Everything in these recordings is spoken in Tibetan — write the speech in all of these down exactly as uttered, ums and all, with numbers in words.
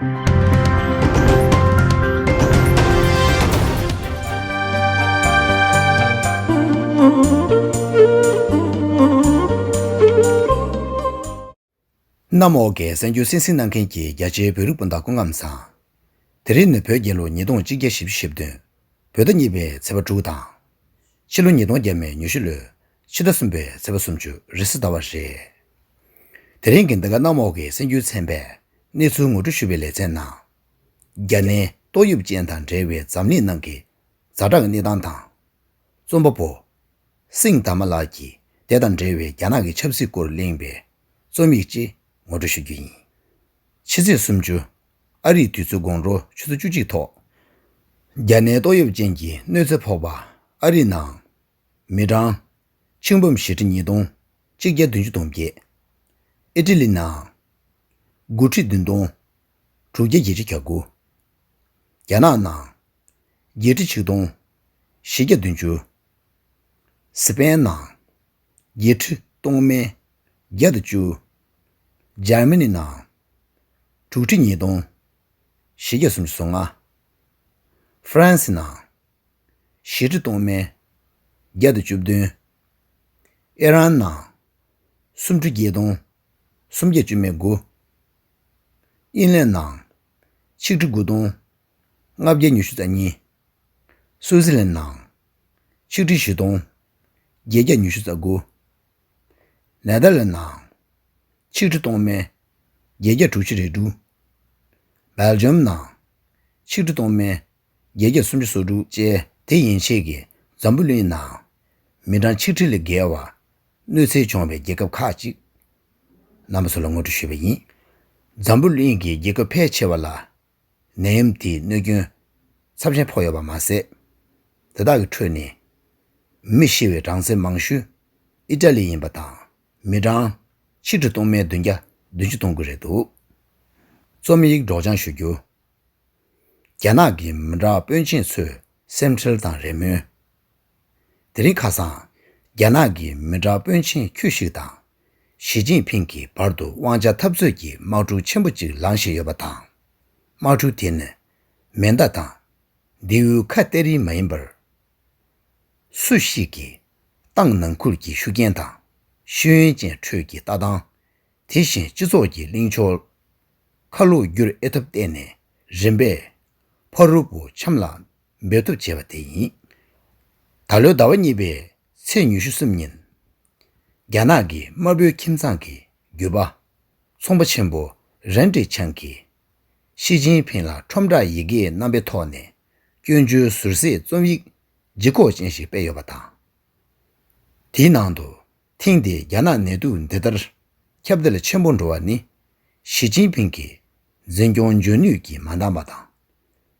གནམ་འོག་གི་གསར་འགྱུར་གསན་གཟིགས་གནང་མཁན་གྱི་རྒྱ་ཆེའི་བོད་རིགས་སྤུན་ཟླ་སྐུ་ཁམས་བཟང་། དེ་རིང་ནི་བོད་རྒྱལ་ལོ་ཉིས་སྟོང་གཅིག་བརྒྱ་བཞི་བཅུ་ཞེ་བདུན། བོད་ཟླ་གཉིས་པའི་ཚེས་པ་དྲུག་དང་། ཕྱི་ལོ་ཉིས་སྟོང་བརྒྱ་མེད་ཉི་ཤུ་ལོའི་ཕྱི་ཟླ་གསུམ་པའི་ཚེས་པ་སུམ་ཅུ་རེས་གཟའ་ཟླ་བ་རེད། དེ་རིང་གི་འདི་ག་གནམ་འོག་གི་གསར་འགྱུར་ཚན་པས་གནས་ཚུལ་ངོ་སྤྲོད་ཞུ་བའི་ལེ་ཚན་ནང་། རྒྱ་ནད་ཏོག་དབྱིབས་ཅན་དང་འབྲེལ་བའི་འཛམ་གླིང་ནང་གི་ཛ་དྲག་གི་གནས་སྟངས་དང་། རྩོམ་པ་པོ། སིང་དར་མ་ལགས་ཀྱིས་དེ་དང་འབྲེལ་བའི་རྒྱ་ནག་གི་ཆབ་སྲིད་སྐོར་གླེང་བའི་རྩོམ་ཡིག་ཅིག་ངོ་སྤྲོད་ཞུ་རྒྱུ་ཡིན། ཕྱི་ཚེས་སུམ་ཅུ། ཨ་རིའི་དུས་ཚོད་དགོང་དྲོ་ཆུ་ཚོད་བཅུ་གཅིག་ཐོག་རྒྱ་ནད་ཏོག་དབྱིབས་ཅན་གྱི་གནོད་འཚེ་ཕོག་པ་ཨ་རིའི་ནང་། མི་གྲངས་ཆིག་འབུམ་བཞི་ཁྲི་ཉིས་སྟོང་གཅིག་བརྒྱ་བདུན་ཅུ་དོན་བརྒྱད། ཨི་ཊ་ལི་ནང་། དགུ་ཁྲི་བདུན་སྟོང་དྲུག་བརྒྱ་བརྒྱད་ཅུ་གྱ་དགུ། རྒྱ་ནག་ནང་། བརྒྱད་ཁྲི་ཆིག་སྟོང་བཞི་བརྒྱ་བདུན་ཅུ། སི་པན་ནང་། བརྒྱད་ཁྲི་སྟོང་མེད་བརྒྱ་དང་བཅུ། འཇར་མ་ནི་ནང་། དྲུག་ཁྲི་ཉིས་སྟོང་བཞི་བརྒྱ་སུམ་ཅུ་སོ་ལྔ། ཧྥ་རན་སི་ནང་། བཞི་ཁྲི་སྟོང་མེད་བརྒྱ་དང་བཅུ་བདུན། ཨི་རན་ནང་། སུམ་ཁྲི་བརྒྱད་སྟོང་སུམ་བརྒྱ་བཅུ་མེད་དགུ། དབྱིན་ལན་ནང་། ཆིག་ཁྲི་དགུ་སྟོང་ལྔ་བརྒྱ་ཉི་ཤུ་རྩ་གཉིས། སུའུ་ཙི་ལན་ནང་། ཆིག་ཁྲི་བཞི་སྟོང་བརྒྱད་བརྒྱ་ཉི་ཤུ་རྩ་དགུ། ནེ་དར་ལན་ནང་། ཆིག་ཁྲི་སྟོང་མེད་བརྒྱད་བརྒྱ་དྲུག་ཅུ་རེ་དྲུག། སྦེལ་ཇམ་ནང་། ཆིག་ཁྲི་སྟོང་མེད་བརྒྱད་བརྒྱ་སུམ་ཅུ་སོ་དྲུག་བཅས། དེ་ཡན་ཆད་ཀྱིས་འཛམ་བུ་གླིང་ནང་། མི་གྲངས་ཆིག་ཁྲི་ལས་བརྒལ་བ། གནོད་འཚེ་བྱུང་བའི་རྒྱལ་ཁབ་ཁག་ཅིག་རྣམ་པ་ཚོ་ལ་ངོ་སྤྲོད་ཞུས་པ་ཡིན། འཛམ་བུ་གླིང་གི་རྒྱལ་ཁབ་ཕལ་ཆེ་བ་ལ། ནད་ཡམས་དེའི་གནོད་སྐྱོན་ཚབས་ཆེན་ཕོག་ཡོད་པ་མ་ཟད། དེ་དག་གི་ཁྲོད་ནས། མི་ཤི་བའི་གྲངས་ཚད་མང་ཤོས་ཨི་ཊ་ལི་ཡིན་པ་དང་། མི་གྲངས་ཆིག་ཁྲི་སྟོང་མེད་བདུན་བརྒྱ་བདུན་ཅུ་དོན་དགུ་རེད་འདུག་རྩོམ་ཡིག་སྒྲོག་སྦྱང་ཞུ་རྒྱུ། རྒྱ་ནག་གི་མི་དྲག་དཔོན་ཆེན་ཚོས་སེམས་ཁྲལ་དང་རེ་སྨོན། དེ་རིང་ཁ་སང་། རྒྱ་ནག་གི་མི་དྲག་དཔོན་ཆེན་ཁྱུ་ཞིག་དང་། ཞི་ཅིན་ཕིང་གི་བར་དུ་དབང་ཆ་འཐབ་རྩོད་ཀྱི་དམག་འཁྲུག་ཆེན་པོ་གཅིག་ལངས་བཞིན་ཡོད་པ་དང་། དམག་འཁྲུག་དེ་ནི་མེ་མདའ་དང་། མདེའུའི་ཁ་གཏད་རིགས་མ་ཡིན་པར། སུ་ཞིག་གིས་ཏང་ནང་ཁུལ་གྱི་ཤུགས་རྐྱེན་དང་། ཤེས་ཡོན་ཅན་ཁྲོད་ཀྱི་ལྟ་སྟངས། དེ་བཞིན་སྤྱི་ཚོགས་ཀྱི་གླེང་ཕྱོགས་ཁ་ལོ་བསྒྱུར་ཨེ་ཐུབ་བལྟས་ནས། རིམ་པས་ཕ་རོལ་པོ་འཆམ་ལ་འབེབས་ཐབས་བྱས་པ་དེ་ཡིན། ད་ལོའི་ཟླ་བ་གཉིས་པའི་ཚེས་ཉི་ཤུ་གསུམ་ཉིན། རྒྱ་ནག་གི་དམར་པོའི་ཁྱིམ་ཚང་གི་རྒྱུད་པ། ཚོང་པ་ཆེན་པོ་རེན་ཀྲི་ཆང་གིས། ཞི་ཅིན་ཕིང་ལ་ཁྲོམ་བསྒྲགས་ཡི་གེའི་རྣམ་པའི་ཐོག་ནས། སྐྱོན་བརྗོད་ཟུར་ཟའི་རྩོམ་ཡིག་ལྗིད་ཁོག་ཅན་ཞིག་སྤེལ་ཡོད་པ་དང་། དེའི་ནང་དུ། ཐེངས་འདིའི་རྒྱ་ནག་ནད་དུག་འདི་ལྟར་ཁྱབ་གདལ་ཆེན་པོ་འགྲོ་བ་ནི། ཞི་ཅིན་ཕིང་གིས་འཛིན་སྐྱོང་འཇོན་ནུས་ཀྱིས་མ་འདང་བ་དང་།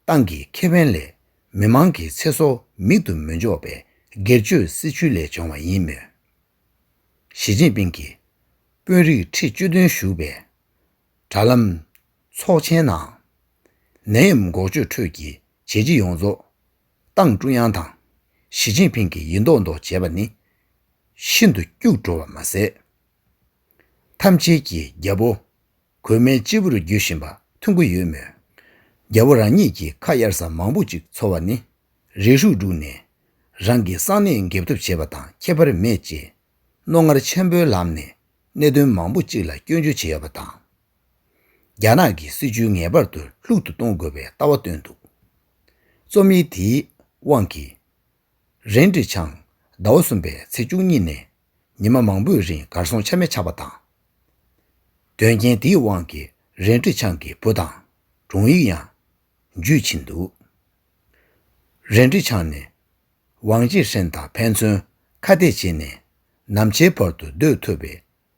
ཏང་གི་ཁེ་ཕན་ལས་མི་མང་གི་ཚེ་སྲོག་མིག་ཏུ་མི་འཇོག་པའི་སྒེར་གཅོད་སྲིད་བྱུས་ལས་བྱུང་བ་ཡིན་མོད། ཞི་ཅིན་ཕིང་གིས་དཔོན་རིགས་ཁྲི་བཅུ་བདུན་བཞུགས་པའི་དྲ་ལམ་ཚོགས་ཆེན་ནང་། ནད་ཡམས་འགོག་བཅོས་ཁྲོད་ཀྱི་བྱས་རྗེས་ཡོངས་རྫོགས་ཏང་ཀྲུང་དབྱང་དང་ཞི་ཅིན་ཕིང་གིས་ཡིན་མདོག་མདོག་བྱས་པ་ནི་ཤིན་ཏུ་སྐྱུག་བྲོ་བ་མ་ཟད། ཐམས་ཅད་ཀྱིས་རྒྱལ་པོ་གོས་མེད་སྤྱི་བོར་རྒྱུ་བཞིན་པ་མཐོང་གི་ཡོད་མོད། རྒྱལ་པོ་རང་ཉིད་ཀྱིས་ཁ་གཡར་ས་མང་པོ་ཅིག་ཚོར་བ་ནི། རེ་ཧྲུག་བསྒྲུགས་ནས་རང་གི་གསང་གནས་འགེབས་ཐབས་བྱས་པ་དང་ཁྱད་པར་མེད་ཅེས། རྣོ་ངར་ཆེན་པོའི་ལམ་ནས་གནད་དོན་མང་པོ་ཅིག་ལ་སྐྱོན་བརྗོད་བྱས་ཡོད་པ་དང་། རྒྱ་ནག་གི་སྲིད་བྱུས་ངེས་པར་དུ་ལྷུག་ཏུ་གཏོང་དགོས་པའི་ལྟ་བ་བཏོན་འདུག་རྩོམ་ཡིག་དེའི་དབང་གིས། རེན་ཀྲི་ཆང་ཟླ་བ་གསུམ་པའི་ཚེས་བཅུ་གཉིས་ནས་ཉི་མ་མང་པོའི་རིང་གར་སོང་ཆ་མེད་ཆགས་པ་དང་། དོན་རྐྱེན་དེའི་དབང་གིས་རེན་ཀྲི་ཆང་གི་བུ་དང་། དྲུང་ཡིག་ཡང་འཇུས་ཕྱིན་འདུག་རེན་ཀྲི་ཆང་ནི། ཝང་ཅི་ཧྲན་དང་ཕན་ཚུན་ཁ་གཏད་བྱས་ནས། ནམ་འཆིའི་བར་དུ་སྡོད་ཐུབ་པའི་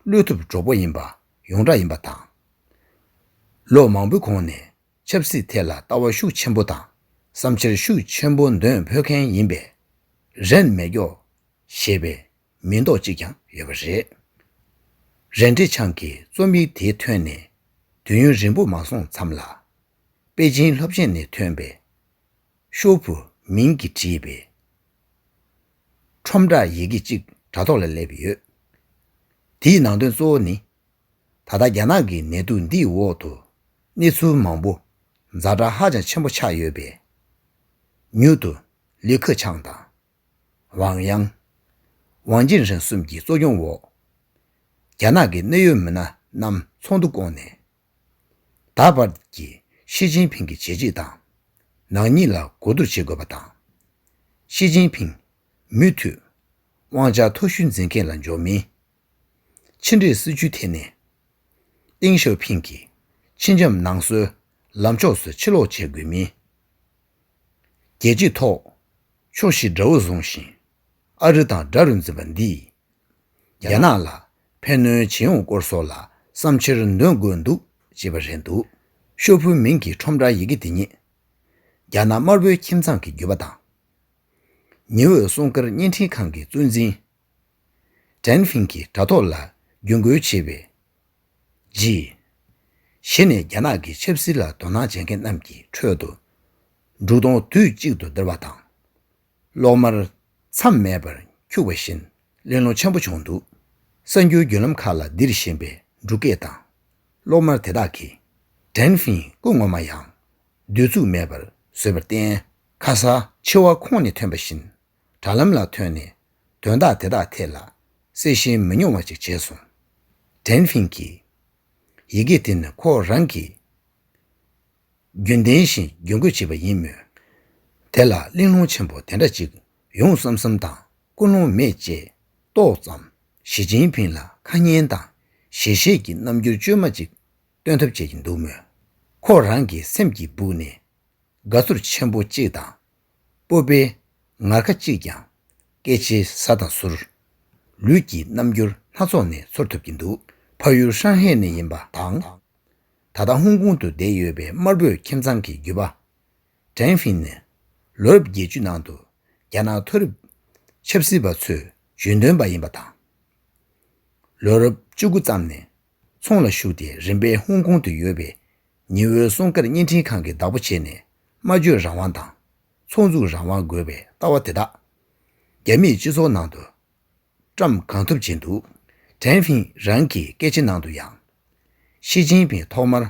བློས་ཐུབ་གྲོགས་པོ་ཡིན་པ་ཡོངས་གྲགས་ཡིན་པ་དང་། ལོ་མང་པོའི་གོང་ནས་ཆབ་སྲིད་ཐད་ལ་ལྟ་བ་ཤུགས་ཆེན་པོ་དང་། བསམ་འཆར་ཤུགས་ཆེན་པོ་འདོན་ཕོད་མཁན་ཡིན་པས། རན་མེད་མགྱོགས་ཞེས་པའི་མིང་འདོགས་གཅིག་ཀྱང་ཡོད་པ་རེད། རེན་ཀྲི་ཆང་གིས་རྩོམ་ཡིག་དེའི་ཐོན་ནས་དུས་ཡུན་རིང་པོ་མ་སོང་མཚམས་ལ། པེ་ཅིན་སློབ་ཆེན་ནས་ཐོན་པའི་ཤོ་ཕུ་མིང་གིས་བྲིས་པའི་ཁྲོམ་བསྒྲགས་ཡི་གེ་གཅིག་དྲ་ཐོག་ལ་སླེབས་ཡོད། དེའི་ནང་དོན་གཙོ་བོ་ནི། ད་ལྟ་རྒྱ་ནག་གི་ནད་དུག་འདིའི་འོག་ཏུ། གནས་ཚུལ་མང་པོ་ཛ་དྲག་ཧ་ཅང་ཆེན་པོ་ཆགས་ཡོད་པས། མྱུར་དུ་ལི་ཁེ་ཆང་དང་། ཝང་དབྱང་། ཝང་ཅིན་ཧྲེང་གསུམ་གྱི་གཙོ་སྐྱོང་འོག་རྒྱ་ནག་གི་གནད་ཡོད་མི་སྣ་རྣམས་ཚོགས་འདུ་བསྐོངས་ནས། ད་བར་གྱི་ཞི་ཅིན་ཕིང་གི་བྱས་རྗེས་དང་། ནག་ཉེས་ལ་གོ་བསྡུར་བྱེད་དགོས་པ་དང་། ཞི་ཅིན་ཕིང་མུ་མཐུད་དབང་ཆ་མཐོ་ཤོས་འཛིན་མཁན་ལ་འཇོག་མིན། ཕྱི་འབྲེལ་སྲིད་ཇུས་ཐད་ནས། ཏེང་ཞའོ་ཕིང་གིས་ཕྱི་འགྱམ་ནང་སྲོལ་ལམ་ཕྱོགས་སུ་ཕྱིར་ལོག་བྱེད་དགོས་མིན། རྒྱལ་སྤྱིའི་ཐོག་ཕྱོགས་བཞི་དགྲ་བོ་བཟུང་ཞིང་། ཨ་རི་དང་དགྲ་རུ་འཛིན་པ་འདིས། རྒྱ་ནག་ལ་ཕན་གནོད་ཇི་ཡོང་སྐོར་སོགས་ལ་བསམ་འཆར་འདོན་དགོས་འདུག་ཅེས་པ་རེད་འདུག་ཤོ་ཕུ་མིང་གི་ཁྲོམ་ར་ཡི་གེ་དེ་ཉིད། རྒྱ་ནག་དམར་པོའི་ཁྱིམ་ཚང་གི་བརྒྱུད་པ་དང་། ཉི་འོད་སྲུང་སྐར་བརྙན་འཕྲིན་ཁང་གི་གཙོ་འཛིན། ཀྲེན་ཧྥིང་གི་དྲ་ཐོག་ལ་བརྒྱུད་འགོད་བྱས་པའི་རྗེས། གཞི་ནས་རྒྱ་ནག་གི་ཆབ་སྲིད་ལ་དོ་སྣང་བྱེད་མཁན་རྣམས་ཀྱི་ཁྲོད་དུ། འབྲུག་སྟོང་དུས་གཅིག་ཏུ་བརྡལ་བ་དང་། གློག་དམར་མཚམས་མེད་པར་འཁྱུག་པ་བཞིན་གླེང་སློང་ཆེན་པོ་བྱུང་འདུག་གསར་འགྱུར་བརྒྱུད་ལམ་ཁག་ལ་ལྡིར་བཞིན་པའི་འབྲུག་སྐད་དང་། གློག་དམར་དེ་དག་གིས། ཀྲེན་ཧྥིང་སྐུ་ངོ་མ་ཡང་། སྡོད་ཚུགས་མེད་པར་བཟོས་པར་བརྟེན། ཁ་ས་འཆི་བ་ཁོང་ནས་ཐོན་པ་བཞིན། དྲ་ལམ་ལ་ཐོན་ནས། དོན་དག་དེ་དག་ཐད་ལ། གསལ་ཞེན་མི་ཉུང་བ་ཅིག་བྱས་སོང་། ཀྲེན་ཧྥིང་གིས། ཡི་གེ་དེ་ནི་ཁོ་རང་གིས། རྒྱུན་ལྡན་བཞིན་བརྒྱུད་འགོད་བྱས་པ་ཡིན་མོད། དེ་ལ་གླེང་སློང་ཆེན་པོ་དེ་འདྲ་ཅིག་ཡོང་བསམ་བསམ་དང་ཀུན་སློང་མེད་ཅེས་ཏོག་ཙམ་ཞི་ཅིན་ཕིང་ལ་ཁ་ཉན་དང་ཞལ་བཞེས་ཀྱི་རྣམ་འགྱུར་བཅོས་མ་ཅིག་སྟོན་ཐབས་བྱེད་ཀྱིན་འདུག་མོད། ཁོ་རང་གི་སེམས་ཀྱི་སྦུག་ནས་དགའ་ཚོར་ཆེན་པོ་གཅིག་དང་སྤོབས་པའི་ངར་ཁ་གཅིག་ཀྱང་སྐད་ཆའི་ས་དང་ཟུར། ལུས་ཀྱི་རྣམ་འགྱུར་སྣ་ཚོགས་ནས་ཚོར་ཐུབ་ཀྱིན་འདུག་ཕ་ཡུལ་ཧྲང་ཧའེ་ནས་ཡིན་པ་དང་། ད་ལྟ་ཧོང་ཀོང་དུ་བསྡད་ཡོད་པའི་དམར་པོའི་ཁྱིམ་ཚང་གི་བརྒྱུད་པ། ཀྲེན་ཧྥིན་ནི་ལོ་རབས་བརྒྱད་ཅུ་ནང་དུ་རྒྱ་ནག་མཐོ་རིམ་ཆབ་སྲིད་པ་ཚོའི་རྒྱུན་འདོན་པ་ཡིན་པ་དང་། ལོ་རབས་བཅུ་དགུ་ཙམ་ནས་ཚོང་ལ་ཞུགས་ཏེ་རིམ་པས་ཧོང་ཀོང་དུ་ཡོད་པའི་ཉི་འོད་སྲུང་སྐར་བརྙན་འཕྲིན་ཁང་གི་བདག་པོ་བྱས་ནས་སྨྲ་བརྗོད་རང་དབང་དང་ཚོགས་འཛུགས་རང་དབང་དགོས་པའི་ལྟ་བ་དེ་དག་རྒྱ་མིའི་སྤྱི་ཚོགས་ནང་དུ་བཀྲམ་གང་ཐུབ་བྱས་འདུག་ཀྲེན་ཧྥིན་རང་གི་སྐད་ཆའི་ནང་དུ་ཡང་། ཞི་ཅིན་ཕིང་ཐོག་མར་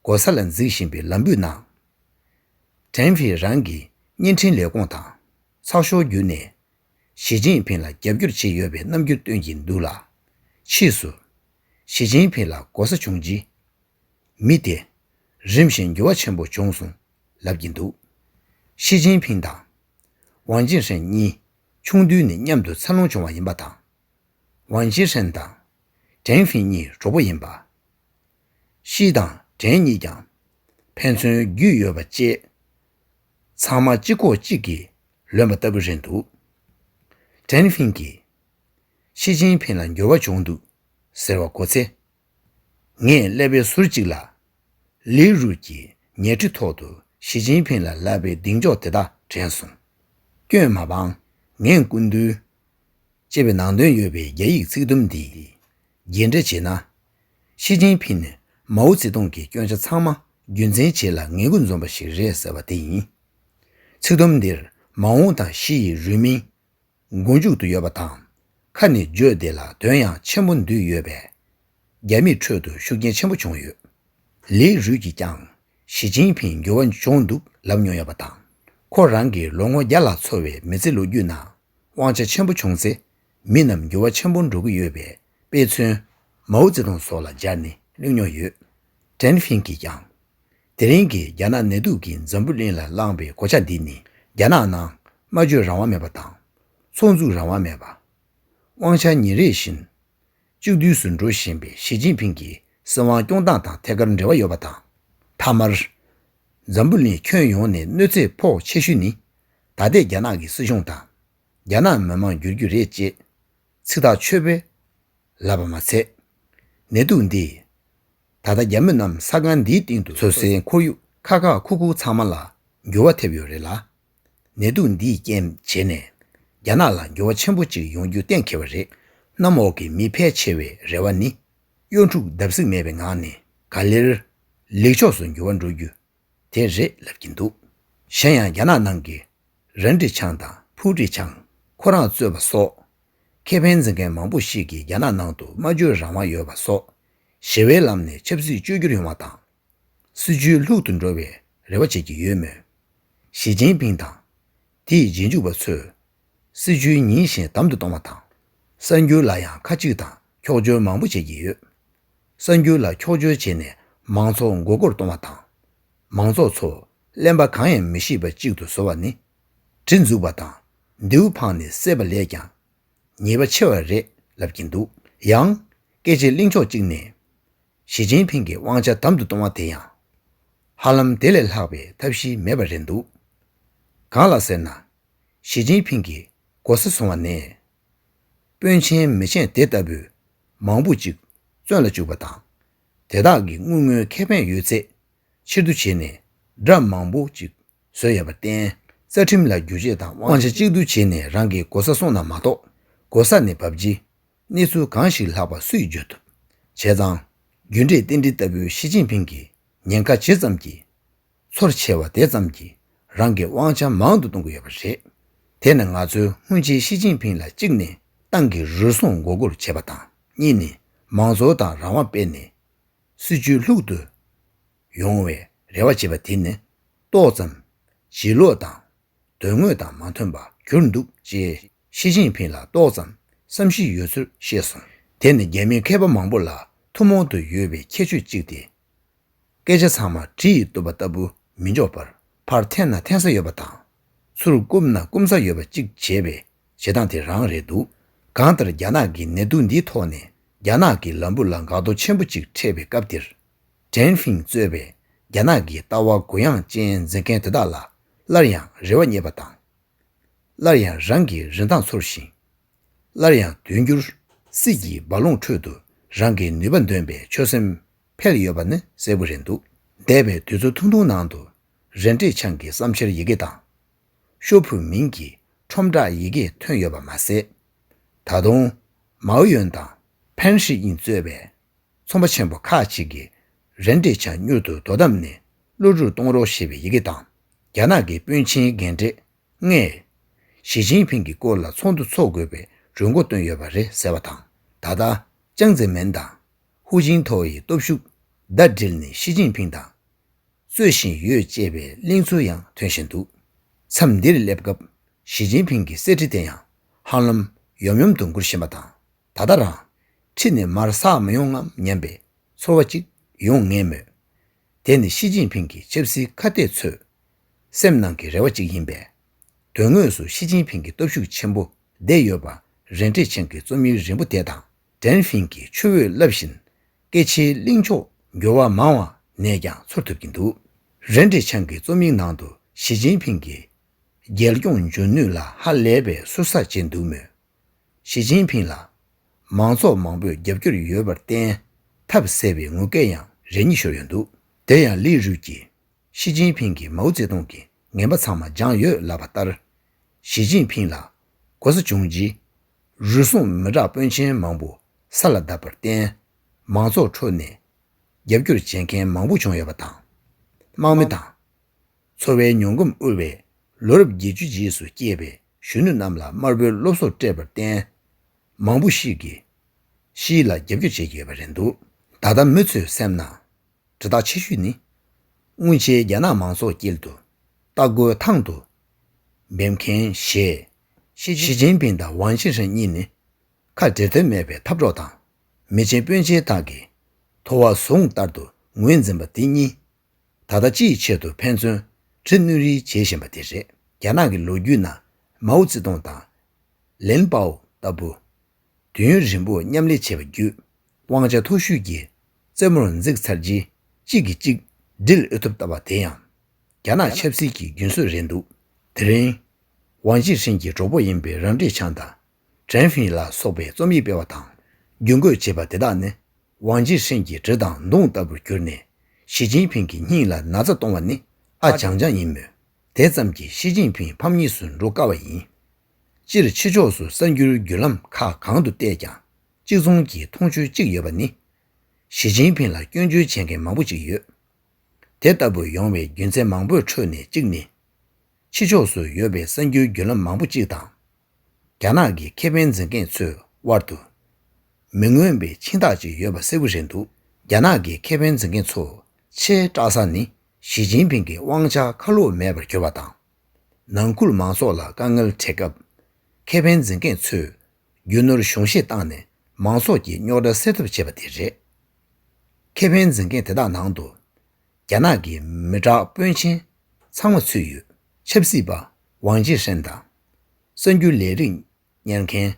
གོ་ས་ལ་འཛེགས་བཞིན་པའི་ལམ་བུའི་ནང་། ཀྲེན་ཧྥིན་རང་གིས་བརྙན་འཕྲིན་ལས་ཁུངས་དང་ཚགས་ཤོག་བརྒྱུད་ནས་ཞི་ཅིན་ཕིང་ལ་རྒྱབ་སྐྱོར་བྱས་ཡོད་པའི་རྣམ་འགྱུར་སྟོན་གྱིན་འདུག་ལ། ཕྱིས་སུ་ཞི་ཅིན་ཕིང་ལ་གོ་ས་བྱུང་རྗེས། མི་དེ་རིམ་བཞིན་འགྱུར་བ་ཆེན་པོ་བྱུང་སོང་ལབ་ཀྱིན་འདུག་ཞི་ཅིན་ཕིང་དང་ཝང་ཅིན་ཧྲེན་གཉིས་ཆུང་དུས་ནས་མཉམ་དུ་འཚར་ལོངས་བྱུང་བ་ཡིན་པ་དང་། ཝང་ཅིན་ཧྲེན་དང་ཀྲེན་ཧྥིན་གཉིས་གྲོགས་པོ་ཡིན་པ། ཞི་དང་ཀྲེན་གཉིས་ཀྱང་ཕན་ཚུན་རྒྱུས་ཡོད་པ་བཅས། ཚང་མ་གཅིག་ཁོག་གཅིག་གིས་ལོན་པ་ལྟ་བུ་རེད་འདུག་ཀྲེན་ཧྥིན་གྱིས་ཞི་ཅིན་ཕིང་ལ་འགྱུར་བ་བྱུང་འདུག་ཟེར་བ་གོ་ཚེ། ངས་ཀླད་པའི་ཟུར་གཅིག་ལ། ལི་རུ་གྱིས་ཉལ་ཁྲི་ཐོག་ཏུ་ཞི་ཅིན་ཕིང་ལ་ལབ་པའི་གདེང་འཇོག་དེ་དག་དྲན་སོང་། སྐྱོན་མ་སྤངས། ངས་སྐུ་མདུན། ཅེས་པའི་ནང་དོན་ཡོད་པའི་རྒྱ་ཡིག་ཚིག་དུམ་འདི་རྒྱས་འགྲེལ་བྱས་ན། ཞི་ཅིན་ཕིང་ནི་མའོ་ཙེ་ཏུང་གི་སྐྱོན་ཆ་ཚང་མ་རྒྱུན་འཛིན་བྱེད་ལ་ངེས་མགོ་འཛོམས་པ་ཞིག་རེད་ཟེར་བ་དེ་ཡིན། ཚིག་དུམ་འདིར་མའོ་དང་ཞི་ཡི་རུས་མིང་མགོ་མཇུག་ཏུ་ཡོད་པ་དང་། ཁ་ནས་བརྗོད་བདེ་ལ་དོན་ཡང་ཆེན་པོ་འདུས་ཡོད་པས། རྒྱ་མིའི་ཁྲོད་དུ་ཤུགས་རྐྱེན་ཆེན་པོ་བྱུང་ཡོད། ལི་རུས་ཀྱིས་ཀྱང་ཞི་ཅིན་ཕིང་འགྱུར་བ་བྱུང་འདུག་ལབ་མྱོང་ཡོད་པ་དང་། ཁོ་རང་གིས་ལོ་ངོ་བརྒྱ་ལྷག་འཚོ་བའི་མི་ཚེ་ལོ་རྒྱུས་ནང་དབང་ཆ་ཆེན་པོ་བྱུང་ཚེ་མི་རྣམས་འགྱུར་བ་ཆེན་པོ་འགྲོ་གི་ཡོད་པའི་དཔེ་མཚོན་མའོ་ཙེ་ཏུང་སོགས་ལ་སྦྱར་ནས་གླེང་མྱོང་ཡོད། ཀྲེན་ཧྥིན་གྱིས་ཀྱང་། དེ་རིང་གི་རྒྱ་ནག་ནད་དུག་གིས་འཛམ་བུ་གླིང་ལ་བསླངས་པའི་གོད་ཆག་འདི་ནི་རྒྱ་ནག་ནང་སྨྲ་བརྗོད་རང་དབང་མེད་པ་དང་། ཚོགས་འཛུགས་རང་དབང་མེད་པ། དབང་ཆ་ཉིན་རེ་བཞིན་གཅིག་བསྡུས་སུ་འགྲོ་བཞིན་པའི་ཞི་ཅིན་ཕིང་གི་སྲིད་དབང་སྐྱོང་སྟངས་དང་ཐད་ཀར་འབྲེལ་བ་ཡོད་པ་དང་། མཐའ་མར། འཛམ་བུ་གླིང་ཁྱོན་ཡོངས་ནས་གནོད་འཚེ་ཕོག་ཆེ་ཤོས་ནི། ད་ལྟའི་རྒྱ་ནག་གི་སྲིད་གཞུང་དང་། རྒྱ་ནག་མི་དམངས་འགྱུར་རྒྱུ་རེད་ཅེས། ཚིག་ཐག་ཆོད་པོས་ལབ་པ་མ་ཚད། ནད་དུག་འདིས་ད་ལྟ་རྒྱ་མི་རྣམས་ས་གང་འདིའི་སྟེང་དུ་འཚོ་སའི་ཁོར་ཡུག་ཁ་ཁ་ཁུ་ཁུ་ཚང་མ་ལ་འགྱུར་བ་ཐེབས་ཡོད་རེད་ལ། ནད་དུག་འདིས་རྐྱེན་བྱས་ནས་རྒྱ་ནག་ལ་འགྱུར་བ་ཆེན་པོ་ཅིག་ཡོང་རྒྱུ་གཏན་འཁེལ་བ་རེད། གནམ་འོག་གི་མི་ཕལ་ཆེ་བའི་རེ་བ་ནི། གཡོ་འཁྲུག་བརྡབ་གསིག་མེད་པའི་ངང་ནས་ག་ལེར་ལེགས་ཕྱོགས་སུ་འགྱུར་བ་འགྲོ་རྒྱུ་དེ་རེད་ལབ་ཀྱིན་འདུག་གཞན་ཡང་རྒྱ་ནག་ནང་གི་རན་ཀྲི་ཆང་དང་ཕུའུ་ཀྲི་ཆང་ཁོ་རང་གཙོས་པ་སོགས། ཁེ་ཕན་འཛིན་མཁན་མང་པོ་ཞིག་གིས་རྒྱ་ནག་ནང་དུ་སྨྲ་བརྗོད་རང་དབང་ཡོད་པ་སོགས། ཞི་བའི་ལམ་ནས་ཆབ་སྲིད་བཅོས་བསྒྱུར་ཡོང་བ་དང་། སྲིད་ཇུས་ལྷུག་ཏུ་འགྲོ་བའི་རེ་བ་བྱེད་ཀྱི་ཡོད་མོད། ཞི་ཅིན་ཕིང་དང་། དེའི་རྗེས་འཇུག་པ་ཚོས། སྲིད་ཇུས་ཉིན་བཞིན་དམ་དུ་གཏོང་བ་དང་། གསར་འགྱུར་ལ་ཡང་ཁ་གཅིག་དང་འཁྱོག་བརྗོད་མང་པོ་བྱེད་ཀྱི་ཡོད། གསར་འགྱུར་ལ་འཁྱོག་བརྗོད་བྱས་ནས་མང་ཚོགས་མགོ་སྐོར་གཏོང་བ་དང་། མང་ཚོགས་ཚོ་གླེན་པ་གང་ཡང་མི་ཤེས་པ་གཅིག་ཏུ་བཟོ་བ་ནི། གྲི་འཛུགས་པ་དང་མདེའུ་འཕངས་ནས་བསད་པ་ལས་ཀྱང་ཉེས་པ་ཆེ་བ་རེད་ལབ་ཀྱིན་འདུག། ཡང་། སྐད་ཆའི་གླེང་ཕྱོགས་གཅིག་ནས། ཞི་ཅིན་ཕིང་གི་དབང་ཆ་དམ་དུ་གཏོང་བ་དེ་ཡང་། ཧ་ལམ་དེ་ལས་ལྷག་པའི་ཐབས་ཤེས་མེད་པ་རེད་འདུག། གང་ལགས་ཟེར་ན། ཞི་ཅིན་ཕིང་གིས་གོ་ས་བཟུང་བ་ནས། དཔོན་ཆེན་མི་ཆེན་དེ་ལྟ་བུ་མང་པོ་ཅིག་བཙོན་ལ་བཅུག་པ་དང་། དེ་དག་གི་དངུལ་དངོས་ཁེ་ཕན་ཡོད་ཚད་ཕྱིར་བསྡུ་བྱས་ནས་དགྲ་མང་པོ་ཅིག་བཟོས་ཡོད་པར་བརྟེན། རྩ་ཁྲིམས་ལ་བསྒྱུར་བཅོས་དང་དབང་ཆ་གཅིག་བསྡུ་བྱས་ནས་རང་གི་གོ་ས་སྲུང་ན་མ་གཏོགས། གོ་ས་ནས་བབས་རྗེས་གནས་ཚུལ་གང་ཞིག་ལྷག་པ་སུས་བརྗོད་ཐུབ། བྱས་ཙང་། རྒྱུ་འབྲས་རྟེན་འབྲེལ་ལྟ་བུའི་ཞི་ཅིན་ཕིང་གིས་ཉེན་ཁ་ཇི་ཙམ་གྱིས། ཚོར་ཆེ་བ་དེ་ཙམ་གྱིས་རང་གི་དབང་ཆ་མང་དུ་གཏོང་གི་ཡོད་པ་རེད། དེ་ནི་ང་ཚོས་སྔོན་ཆད་ཞི་ཅིན་ཕིང་ལ་གཅིག་ནས་ཏང་གི་རུལ་སུངས་མགོ་སྐོར་བྱས་པ་དང་། གཉིས་ནས་མང་གཙོ་དང་རང་དབང་སྤེལ་ནས་སྲིད་ཇུས་ལྷུག་ཏུ་ཡོང་བའི་རེ་བ་བྱེད་པ་དེ་ནི་ཏོག་ཙམ་བྱིས་ལོག་དང་དོན་དངོས་དང་མ་མཐུན་པ་གྱུར་འདུག་ཅེས་ཞི་ཅིན་ཕིང་ལ་ཏོག་ཙམ་བསམ་གཞིག་ཡོད་ཚུལ་བཤད་སོང་། དེ་ནི་རྒྱ་མི་མཁས་པ་མང་པོ་ལ་ཐུན་མོང་དུ་ཡོད་པའི་ཁྱད་ཆོས་གཅིག་སྟེ། སྐད་ཆ་ཚང་མ་གྲི་ཡིས་གཏུབ་པ་ལྟ་བུ་མི་འཇོག་པར་ཕར་འཐེན་ན་འཐེན་ས་ཡོད་པ་དང་། ཚུར་བཀུམ་ན་བཀུམ་ས་ཡོད་པ་གཅིག་བྱེད་པའི་བྱེད་སྟངས་དེ་རང་རེད་འདུག། གང་ལྟར་རྒྱ་ནག་གི་ནད་དུག་འདིའི་ཐོག་ནས་རྒྱ་ནག་གི་ལམ་བུ་ལ་འགག་གཏོར་ཆེན་པོ་གཅིག་འཕྲད་པའི་སྐབས་དེར། ཀྲེན་ཧྥིང་གཙོས་པའི་རྒྱ་ནག་གི་ལྟ་བ་གུ་ཡངས་ཅན་འཛིན་མཁན་དེ་དག་ལ་སླར་ཡང་རེ་བ་རྙེད་པ་དང་། སླར་ཡང་རང་གི་རིན་ཐང་ཚོར་ཞིང་། སླར་ཡང་དུས་འགྱུར་སྲིད་ཀྱི་རྦ་ཀློང་ཁྲོད་དུ་རང་གི་ནུས་པ་འདོན་པའི་ཆོད་སེམས་འཕེལ་ཡོད་པ་ནི་གསལ་པོ་རེད་འདུག། འདས་པའི་དུས་ཚོད་ཐུང་ཐུང་ནང་དུ་རིན་ཀྲེན་ཆན་གྱི་བསམ་འཆར་ཡི་གེ་དང་། ཤོ་ཕུ་མིང་གི་ཁྲོམ་བསྒྲགས་ཡི་གེ་ཐོན་ཡོད་པ་མ་ཟད། ད་དུང་མའོ་ཡོན་དང་ཕན་ཧྲི་དབྱིན་གཙོས་པའི་ཚོང་པ་ཆེན་པོ་ཁག་ཅིག་གིས་རིན་ཀྲེན་ཆན་མྱུར་དུ་དོ་དམ་ནས་གློད་གྲོལ་གཏོང་རོགས་ཞེས་པའི་ཡི་གེ་དང་། རྒྱ་ནག་གི་དཔོན་ཆེན་རྒན་གྲས་ལྔས་ཞི་ཅིན་ཕིང་གི་སྐོར་ལ་ཚོགས་འདུ་འཚོགས་དགོས་པའི་གྲོས་འགོ་བཏོན་ཡོད་པ་རེད་ཟེར་བ་དང་། ད་ལྟ་ཅང་ཙེ་མེན་དང་ཧུའུ་ཅིན་ཐའོ་ཡི་སྟོབས་ཤུགས་ཟླ་སྒྲིལ་ནས་ཞི་ཅིན་ཕིང་དང་རྩོད་བཞིན་ཡོད་ཅེས་པའི་གླེང་ཚུལ་ཡང་ཐོན་བཞིན་འདུག། མཚམས་འདིར་སླེབས་སྐབས་ཞི་ཅིན་ཕིང་གི་གསེར་ཁྲི་དེ་ཡང་ཧ་ལམ་ཡོམ་ཡོམ་དུ་འགུར་བཞིན་པ་དང་། ད་ལྟ་རང་ཁྲི་ནས་མར་ཟག་མི་ཡོང་ངམ་སྙམ་པའི་ཚོར་བ་ཅིག་ཡོང་ངེས་མོད། དེ་ནི་ཞི་ཅིན་ཕིང་གི་ཆབ་སྲིད་ཁ་གཏད་ཚོས་སེམས་ནང་གི་རེ་བ་ཅིག་ཡིན་པས། དོན་དངོས་སུ་ཞི་ཅིན་ཕིང་གི་སྟོབས་ཤུགས་ཆེན་པོ་བསྡད་ཡོད་པ་རིན་ཀྲེན་ཆན་གྱི་རྩོམ་ཡིག་རིང་པོ་དེ་དང་ཀྲེན་ཧྥིང་གི་ཆུ་འོད་རླབས་བཞིན་སྐད་ཆའི་གླེང་ཕྱོགས་འགྱུར་བ་མང་བ་ནས་ཀྱང་ཚོར་ཐུབ་ཀྱིན་འདུག། རིན་ཀྲེན་ཆན་གྱི་རྩོམ་ཡིག་ནང་དུ་ཞི་ཅིན་ཕིང་གིས་རྒྱལ་སྐྱོང་འཇུག་ནུས་ལ་ཧ་ལས་པའི་ཟུར་ཟ་བྱས་འདུག་མོད། ཞི་ཅིན་ཕིང་ལ་མང་ཚོགས་མང་པོས་རྒྱབ་སྐྱོར་ཡོད་པར་བརྟེན་ཐབས་ཟད་པའི་ངུ་སྐད་ཡང་རེ་གཉིས་ཤོར་ཡོད་འདུག། དེ་ཡང་ལི་རུས་ཀྱིས་ཞི་ཅིན་ཕིང་གིས་མའོ་ཙེ་ཏུང་གི་ངན་པ་ཚང་མ་སྦྱངས་ཡོད་ལབ་པ་ལྟར། ཞི་ཅིན་ཕིང་ལ་གོ་ས་བྱུང་རྗེས་རུལ་སུངས་མི་དྲག་དཔོན་ཆེན་མང་པོ་ས་ལ་བརྡབས་པར་བརྟེན་མང་ཚོགས་ཁྲོད་ནས་རྒྱབ་སྐྱོར་བྱེད་མཁན་མང་པོ་བྱུང་ཡོད་པ་དང་། དམག་མི་དང་། འཚོ་བའི་མྱོང་གོམས་དབུལ་བའི་ལོ་རབས་བརྒྱད་ཅུ་རྗེས་སུ་སྐྱེས་པའི་གཞོན་ནུ་རྣམས་ལ་དམར་པོའི་སློབ་གསོ་སྤྲད་པར་བརྟེན། མང་པོ་ཞིག་གིས་ཞི་ལ་རྒྱབ་སྐྱོར་བྱེད་ཀྱི་ཡོད་པ་རེད་འདུག། ད་ལྟ་མི་ཚོའི་སེམས་ནང་དྲི་རྟགས་ཆེ་ཤོས་ནི། སྔོན་ཆད་རྒྱ་ནག་མང་ཚོགས་དཀྱིལ་དུ་སྟག་རྒོད་ཐང་དུ་འབེབས་མཁན་ཞེས། ཞི་ཅིན་ཕིང་དང་ཝང་ཅི་ཧྲིན་གཉིས་ནི་ཁ་འབྲལ་འདོད་མེད་པའི་འཐབ་གྲོགས་དང་མི་ཆེན་དཔོན་ཆེན་དག་གི་ཐོ་བ་ཟུང་ལྟར་དུ་ངོས་འཛིན་པ་དེ་གཉིས། ད་ལྟ་ཅིའི་ཆེད་དུ་ཕན་ཚུན་གྲི་བསྣུན་རེས་བྱེད་བཞིན་པ་དེ་རེད། རྒྱ་ནག་གི་ལོ་རྒྱུས་ནང་མའོ་ཙེ་ཏུང་དང་ལིན་པའོ་ལྟ་བུ་དུས་ཡུན་རིང་པོ་མཉམ་ལས་བྱས་པ་བརྒྱུད་དབང་ཆ་མཐོ་ཤོས་ཀྱི་རྩེ་མོར་འཛེགས་ཚར་རྗེས་གཅིག་གིས་གཅིག་སྒྲིལ་འོས་ཐུབ་ལྟ་བ་དེ་ཡང་རྒྱ་ནག་ཆབ་སྲིད་ཀྱི་རྒྱུན་སྲོལ་རེད་འདུག། དེ་རིང་ཝང་ཅི་ཧྲིན་གྱི་གྲོགས་པོ་ཡིན་པའི་རིན་ཀྲེན་ཆན་དང་ཀྲེན་ཧྥིང་ལ་སོགས་པའི་རྩོམ་ཡིག་སྤེལ་བ་དང་རྒྱུན་བཀོད་བྱས་པ་དེ་དག་ནི། ཝང་ཅི་ཧྲིན་གྱི་གྲི་དང་མདུང་ལྟ་བུར་གྱུར་ནས་ཞི་ཅིན་ཕིང་གི་སྙིང་ལ་ན་ཚ་གཏོང་བ་ནི་ཨ་ཅང་ཅང་ཡིན་མོད། དེ་ཙམ་གྱིས་ཞི་ཅིན་ཕིང་ཕམ་ཉེས་སུ་འགྲོ་དཀའ་བ་ཡིན། སྤྱིར་ཕྱི་ཕྱོགས་སུ་གསར་འགྱུར་བརྒྱུད་ལམ་ཁག་གང་དུ་བལྟས་ཀྱང་གཅིག་མཚུངས་ཀྱི་མཐོང་ཆོས་གཅིག་ཡོད་པ་ནི། ཞི་ཅིན་ཕིང་ལ་སྐྱོན་བརྗོད་བྱེད་མཁན་མང་པོ་ཅིག་ཡོད། དེ་ལྟ་བུ་ཡོང་བའི་རྒྱུ་མཚན་མང་པོའི་ཁྲོད་ནས་གཅིག་ནི། ཕྱི་ཕྱོགས་སུ་ཡོད་པའི་གསར་འགྱུར་བརྒྱུད་ལམ་མང་པོ་གཅིག་དང་། རྒྱ་ནག་གི་ཁེ་ཕན་འཛིན་མཁན་ཚོའི་དབར་དུ་མི་མངོན་པའི་འཆིང་ཐག་ཅིག་ཡོད་པ་གསལ་པོ་རེད་འདུག། རྒྱ་ནག་གི་ཁེ་ཕན་འཛིན་མཁན་ཚོ་ ཆེས་སྐྲག་ས་ནི་ཞི་ཅིན་ཕིང་གི་དབང་ཆ་ཁ་ལོག་མེད་པར་གྱུར་བ་དང་། ནང་ཁུལ་མང་ཚོགས་ལ་དཀའ་ངལ་འཕྲད་སྐབས། ཁེ་ཕན་འཛིན་མཁན་ཚོས་རྒྱུ་ནོར་གཞུང་བཞེས་བཏང་ནས་མང་ཚོགས་ཀྱི་རྙོག་དྲ་སེལ་ཐབས་བྱས་པ་དེ་རེད། ཁེ་ཕན་འཛིན་མཁན་དེ་དག་ནང་དུ། རྒྱ་ནག་གི་མི་དྲག་དཔོན་ཆེན་ཚང་མ་ཚུད་ཡོད། ཆབ་སྲིད་པ་ཝང་ཅི་ཧྲན་དང་། གསར་འགྱུར་ལས་རིགས་གཉེར་མཁན་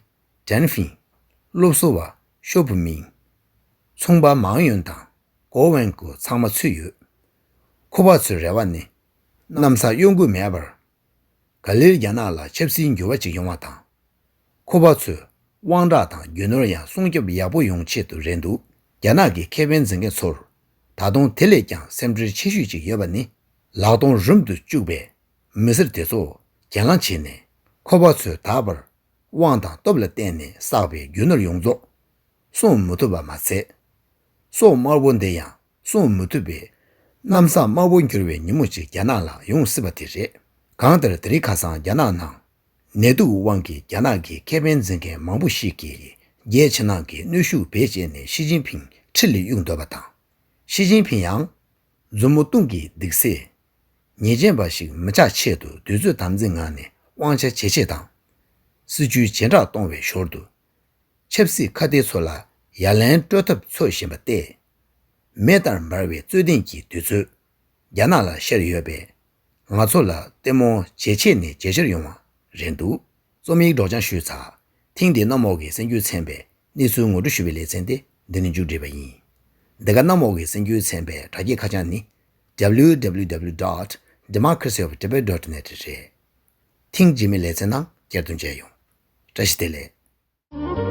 ཏྲན་ཧྥིང་། སློབ་གསོ་བ་ཤོ་ཕུ་མིང་། ཚོང་པ་མང་ཡོན་དང་གོ་ཝན་ཀུ་ཚང་མ་ཚུད་ཡོད། ཁོ་པ་ཚོའི་རེ་བ་ནི། གནམ་ས་གཡོ་འགུལ་མེད་པར། ག་ལེར་རྒྱ་ནག་ལ་ཆབ་སྲིད་འགྱུར་བ་ཅིག་ཡོང་བ་དང་། ཁོ་པ་ཚོས་དབང་གྲགས་དང་རྒྱུ་ནོར་ཡང་སྲུང་སྐྱོབ་ཡག་པོ་ཡོང་ཆེད་དུ་རེད་འདུག་རྒྱ་ནག་གི་ཁེ་ཕན་འཛིན་མཁན་ཚོར་ད་དུང་དེ་ལས་ཀྱང་སེམས་ཁྲལ་ཆེ་ཤོས་ཅིག་ཡོད་པ་ནི། ལག་སྟོང་རུམ་དུ་བཅུག་པའི་མི་སེར་དེ་ཚོ་གྱེན་ལངས་བྱས་ནས། ཁོ་པ་ཚོས་ད་བར་དབང་དང་སྟོབས་ལ་བརྟེན་ནས་བསགས་པའི་རྒྱུ་ནོར་ཡོངས་རྫོགས་སྲུང་མི་ཐུབ་པ་མ་ཟད། སྲོག་དམར་པོ་འདི་ཡང་སྲུང་མི་ཐུབ་པའི་གནམ་ས་དམར་པོ་འགྱུར་བའི་ཉིན་མོ་ཅིག་རྒྱ་ནག་ལ་ཡོང་སྲིད་པ་དེ་རེད། གང་ལྟར་དེ་རིང་ཁ་སང་རྒྱ་ནག་ནང་ནད་དུག་དབང་གིས་རྒྱ་ནག་གི་ཁེ་ཕན་འཛིན་མཁན་མང་པོ་ཞིག་གིས་རྒྱལ་ཕྱི་ནང་གི་གནོན་ཤུགས་བེད་སྤྱད་ནས་ཞི་ཅིན་ཕིང་ཁྲིར་ལ་གཡུག་འདོད་པ་དང་། ཞི་ཅིན་ཕིང་ཡང་མཛུབ་མོ་སྟོང་གིས་སྡིགས་སེ། ཉེས་ཅན་པ་ཞིག་མི་ཆགས་ཆེད་དུ་དུས་ཚོད་དམ་འཛིན་ངང་ནས་དབང་ཆ་ཇེ་ཆེ་དང་། སྲིད་ཇུས་ཇེ་དྲག་གཏོང་བའི་ཞོར་དུ། ཆབ་སྲིད་ཁ་གཏད་ཚོ་ལ་ཡ་ལན་སྤྲོད་ཐབས་འཚོལ་བཞིན་པ་སྟེ། མེ་ལྟར་འབར་བའི་རྩོད་ལྡན་གྱི་དུས་ཚོད་རྒྱ་ནག་ལ་ཤར་ཡོད་པས། ང་ཚོ་ལ་ལྟད་མོ་ཇེ་ཆེ་ནས་ཇེ་ཆེར་ཡོང་བ་རེད་འདུག་རྩོམ་ཡིག་སྒྲོག་སྦྱང་ཞུས་ཚར། ཐེངས་འདིའི་གནམ་འོག་གི་གསར་འགྱུར་ཚན་པའི་གནས་ཚུལ་ངོ་སྤྲོད་ཞུ་བའི་ལེ་ཚན་དེ་འདི་ནས་མཇུག་བསྒྲིལ་བ་ཡིན། འདི་ག་གནམ་འོག་གི་གསར་འགྱུར་ཚན་པའི་དྲ་རྒྱའི་ཁ་བྱང་ནི། W W W dot democracy of tibet dot net རེད། ཐེངས་རྗེས་མའི་ལེ་ཚན་ནང་བསྐྱར་དུ་མཇལ་ཡོང་། བཀྲ་ཤིས་བདེ་ལེགས།